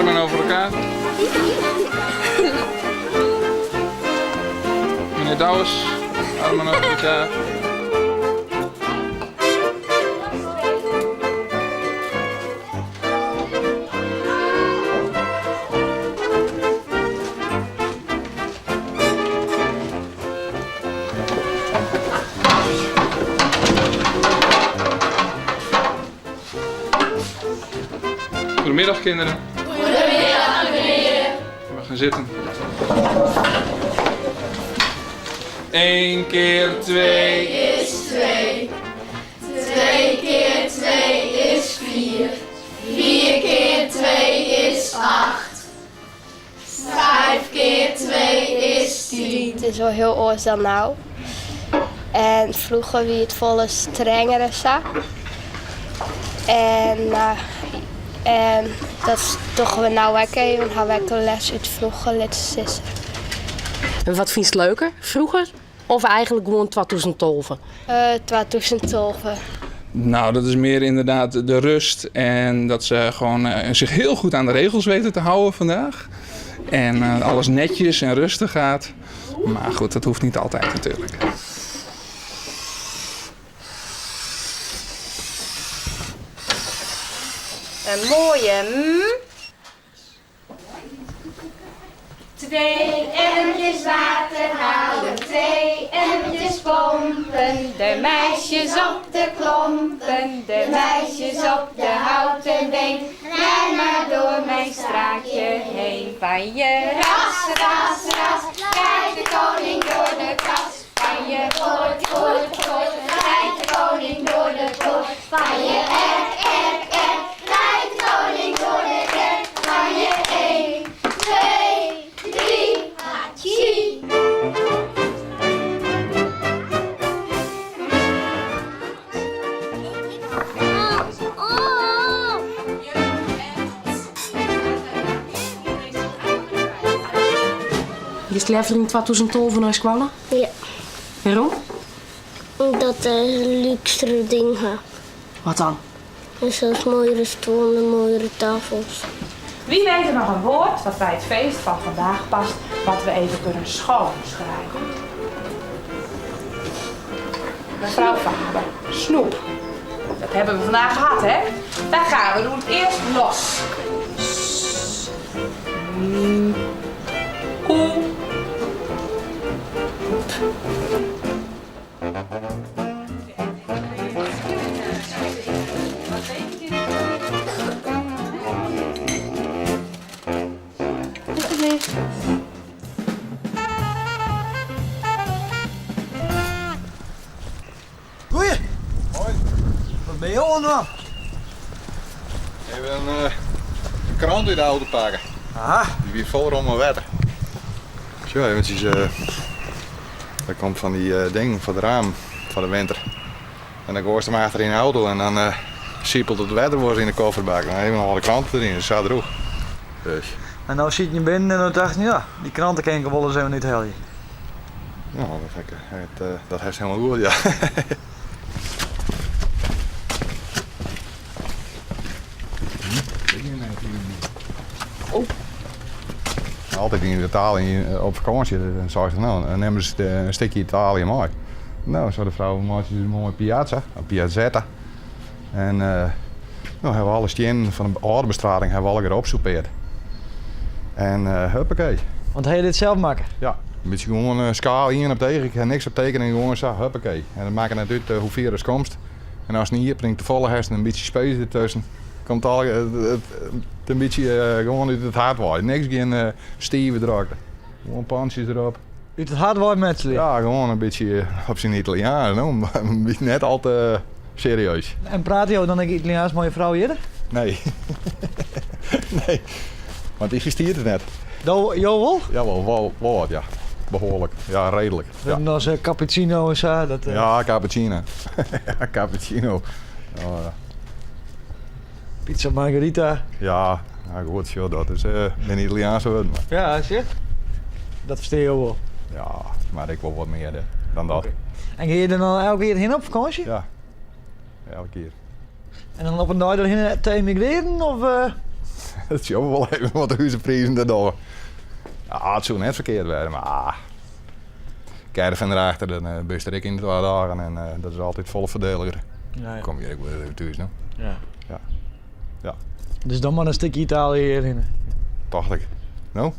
Armen over elkaar. Meneer Douwes, armen over elkaar. Goedemiddag kinderen. Goedemiddag meneer. We gaan zitten. 1 keer 2 is 2. 2 keer 2 is 4. 4 keer 2 is 8. 5 keer 2 is 10. It is wol hiel oars dan no. En froeger wie it folle strenger en sa. En en dat dogge we no ek even, ha we ek in les út froeger litte sizze. En wat fynst leuker, froeger of eigenlik gewoan 2012? 2012. Nou, dat is meer inderdaad de rust en dat ze gewoon zich heel goed aan de regels weten te houden vandaag. En alles netjes en rustig gaat. Maar goed, dat hoeft niet altijd natuurlijk. Een mooie m. Twee emmertjes water halen, twee emmertjes pompen. De meisjes op de klompen, de meisjes op de houten been. Rij maar door mijn straatje heen. Van je ras, ras, ras, rijdt de koning door de kas. Van je poort, poort, poort, rijdt de koning door de poort. Van je erk, erk, erk, rijdt de koning door de kerk. Van je 1, 2, 3, hatsjie. Giest leaver yn 2012 nei skoalle? Ja. Wêrom? Omdat der lúksere dingen ha. Wat dan? Zoals mooiere stoelen en mooiere tafels. Wie weet er nog een woord wat bij het feest van vandaag past, wat we even kunnen schoonschrijven? Mevrouw Faber, snoep. Dat hebben we vandaag gehad, hè? Daar gaan we. We doen het eerst los. S, n, oe, p. Goeie. Hoi. Wat binne jo oan it dwaan? Even in krant út de auto pakke. Aha. Dy wie fol romme wetter. Sjoch, eventsjes, dat komt fan dy dingen foar de ramen foar de winter. En dan goaist him achter yn de auto en dan sipelt it wetter wolris yn de kofferbak. Dan even al de kranten deryn, is sa droech. Dus. En no sieten je binnen en dan dacht je, ja, dy kranten kin ik wol ris even úthelje. Ja, dat hast helemaal goed, ja. Altyd yn Italië op fakânsje, dan seist no, dan nimme se in stikje Italië mei. No, sei de frou, we meitsje in moaie piazza, in piazzetta. En no hawwe we alle stiennen fan de âlde bestrating hawwe we allegear opsoepeard. En huppakee. Want ha je dit sels makke? Ja, in bytsje gewoan skaal ien op teach. Ik ha niks op tekening, gewoan sa, huppakee. En it makket net út hoe fier ast komst. En ast in iepening tefolle hast en in bytsje space dertusken, komt al it in bytsje gewoan út it hart wei. Niks gjin stive drokte. Gewoan pantsjes derop. Út it hart wei metselje? Ja, gewoan in bytsje op syn Italiaans, no, mar net al te serieus. En prate jo dan ek Italiaans mei jo frou hjir? Nee. Nee, want dy ferstiet it net. Do, jo wol? Jawol, wol, wol wat, ja. Behoarlik, ja, reedlik. Ja. As cappuccino en sa? Dat, Ja, cappuccino. Ja, cappuccino. Ja, ja. Pizza margherita. Ja, nou goed, sjoch, dat is myn Italiaanske wurden. Ja, sjoch. Dat ferstean jo wol. Ja, mar ek wol wat mear dan dat. Oké. En gean je der dan elk jier hinne op fakânsje? Ja, elk jier. En dan op in dei derhinne te emigrearen? Of? Dat sjogge we wol even wat de huzeprizen dêr dogge. Ja, it soe net ferkeard wêze, mar caravan derachter, dan eh, bist der ek yn twa dagen en eh, dat is altyd folle foardeliger. Ja, ja. Kom hjir ek wer even thús no. Ja. Ja. Ja. Dus dan mar in stikje Italië hjirhinne. Tocht ik. No?